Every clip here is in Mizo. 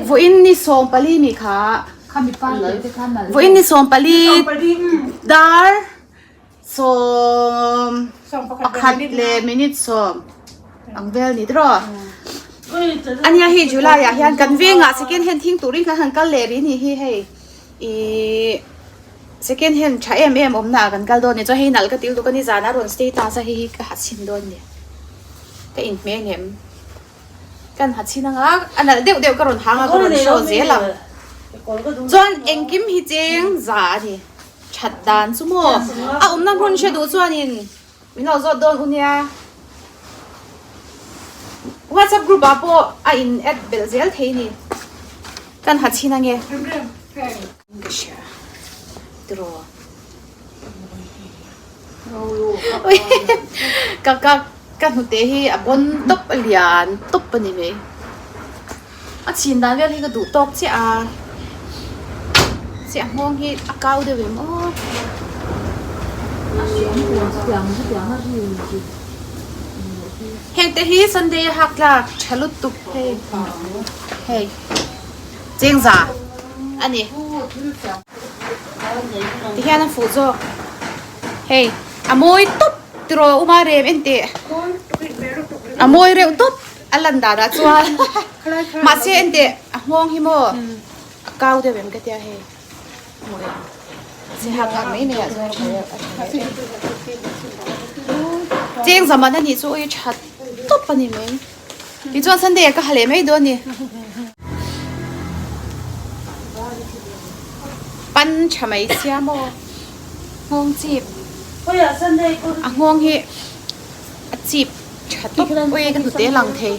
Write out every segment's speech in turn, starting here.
Vawiin ni 14 ni kha vawiin ni 14 dar 11 leh minute 10 ang vel ni tiraw ania hei July ah hian kan vengah second hand thing turin kan han kal leh rih ni hi hei ihh second hand tha em em awmna ah kan kal dawn a ni chuan hei nalh ka ti lutuk a ni zana rawn status a hei hi ka ha chhin dawn a ni ka inhmeh ang em kan ha chhin anga a nalh deuh deuh ka rawn hang a ka rawn show zel ang chuan engkim hi cheng za a ni that dan chu maw a awmna hmun hre duh chuanin min lo zawt dawn u nia whatsapp group ah pawh a in add belh zel thei a ni kan ha chhin ange ka hria tiraw Ka ka ka hnute hi a bawn tawp a lian tawp a ni mai. A chhin dan vel hi ka duh tawk chiah a, chiah nghawng hi a kau deuh em aw. Heng te hi Sunday a hak tlak tha lutuk hei hei chengza a ni. Tihian a fuh zawk hei a mawi tawp tiraw uma rem en teh a mawi reuh tawp a lan dan ah chuan mahse en teh a nghawng hi maw a kau deuh em ka tia hei hmuh em se hak hak mai mai ah chuan a tha reuh a tha reuh cheng zaman anih chu ui tha tawp a ni mai. Tichuan Sunday ah ka ha leh mai dawn a ni. Pan tha mai sia maw nghawng chip a nghawng hi a chip tha tawp ui ka hnute lang thei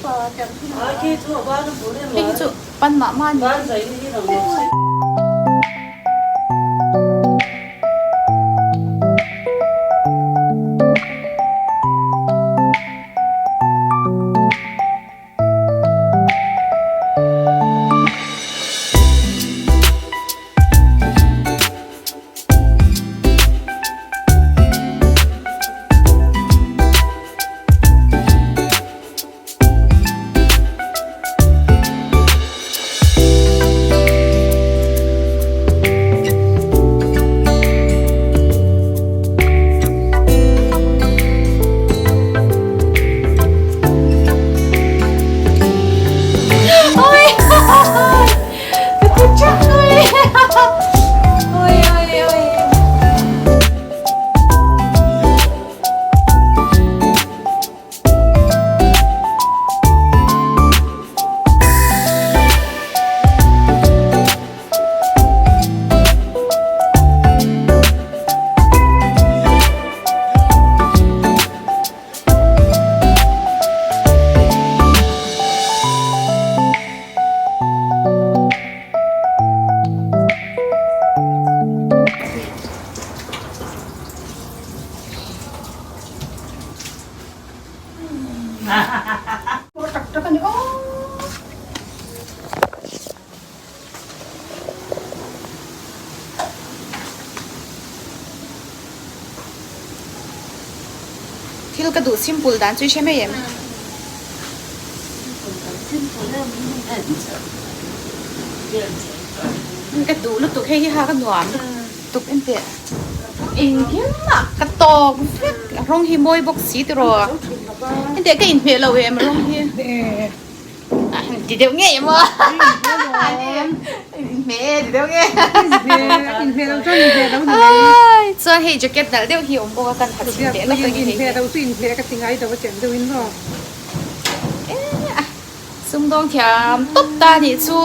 hei hi chu pan mah mah a ni. Thil ka duh simple dan chu i hre mai em? Ka duh lutuk hei hi ha ka nuam lutuk en teh. Engkim ah ka tawk vek a rawng hi mawi bawk si tiraw. En teh ka inhmeh lo em a rawng hi. Ti deuh ngei em aw. Inhmeh ti deuh ngei. Inhmeh lo chuan inhmeh lo ni mai. Chuan hei jacket nalh deuh hi awm bawk a kan ha chhin teh lawk a ni hei. Inhmeh lo chu inhmeh ka ti ngai lo a cheng deuh in maw. Sumdawng thiam tawp ta nih chu.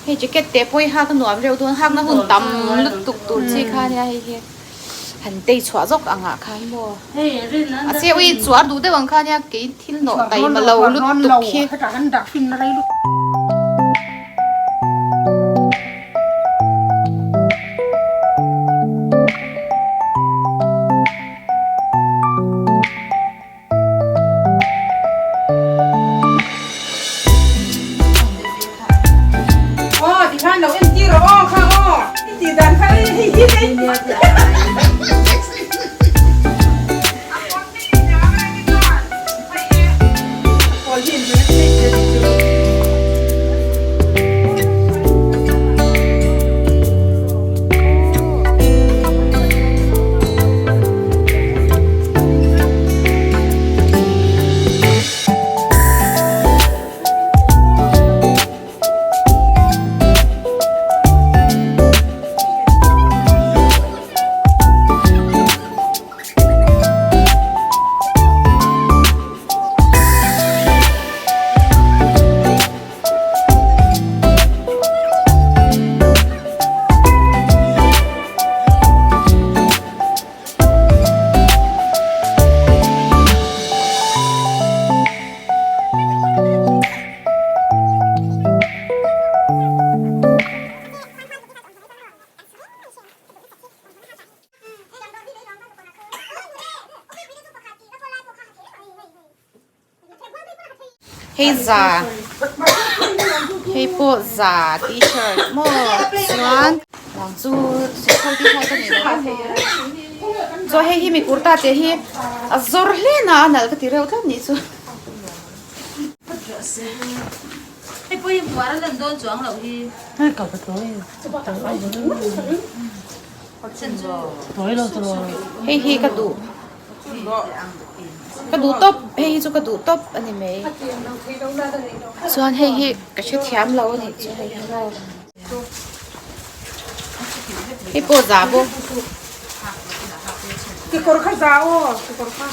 Hei jacket te pawh hi hak a nuam reuh dawn hakna hun tam lutuk tur chi kha nia hei hi han tei chhuah zawk ang ah khan maw a che ui chuar duh deuh ang kha nia kei thil nawh taima lo lutuk hi. Hei za hei pawh za t-shirt maw chuan lang chu sikhaw t-shirt a ni lo emaw chuan hei hi mi kurta te hi a zawr hle na a nalh ka ti reuh tlat nih chu. Hei pawh hi puar a lan dawn chuang loh hi. Hei hi ka duh ka duh tawp hei hi chu ka duh tawp a ni mai chuan hei hi ka hrethiam lo a nih chu hei hi maw hei pawh za bawk. Kekawr kha za aw kekawr kha.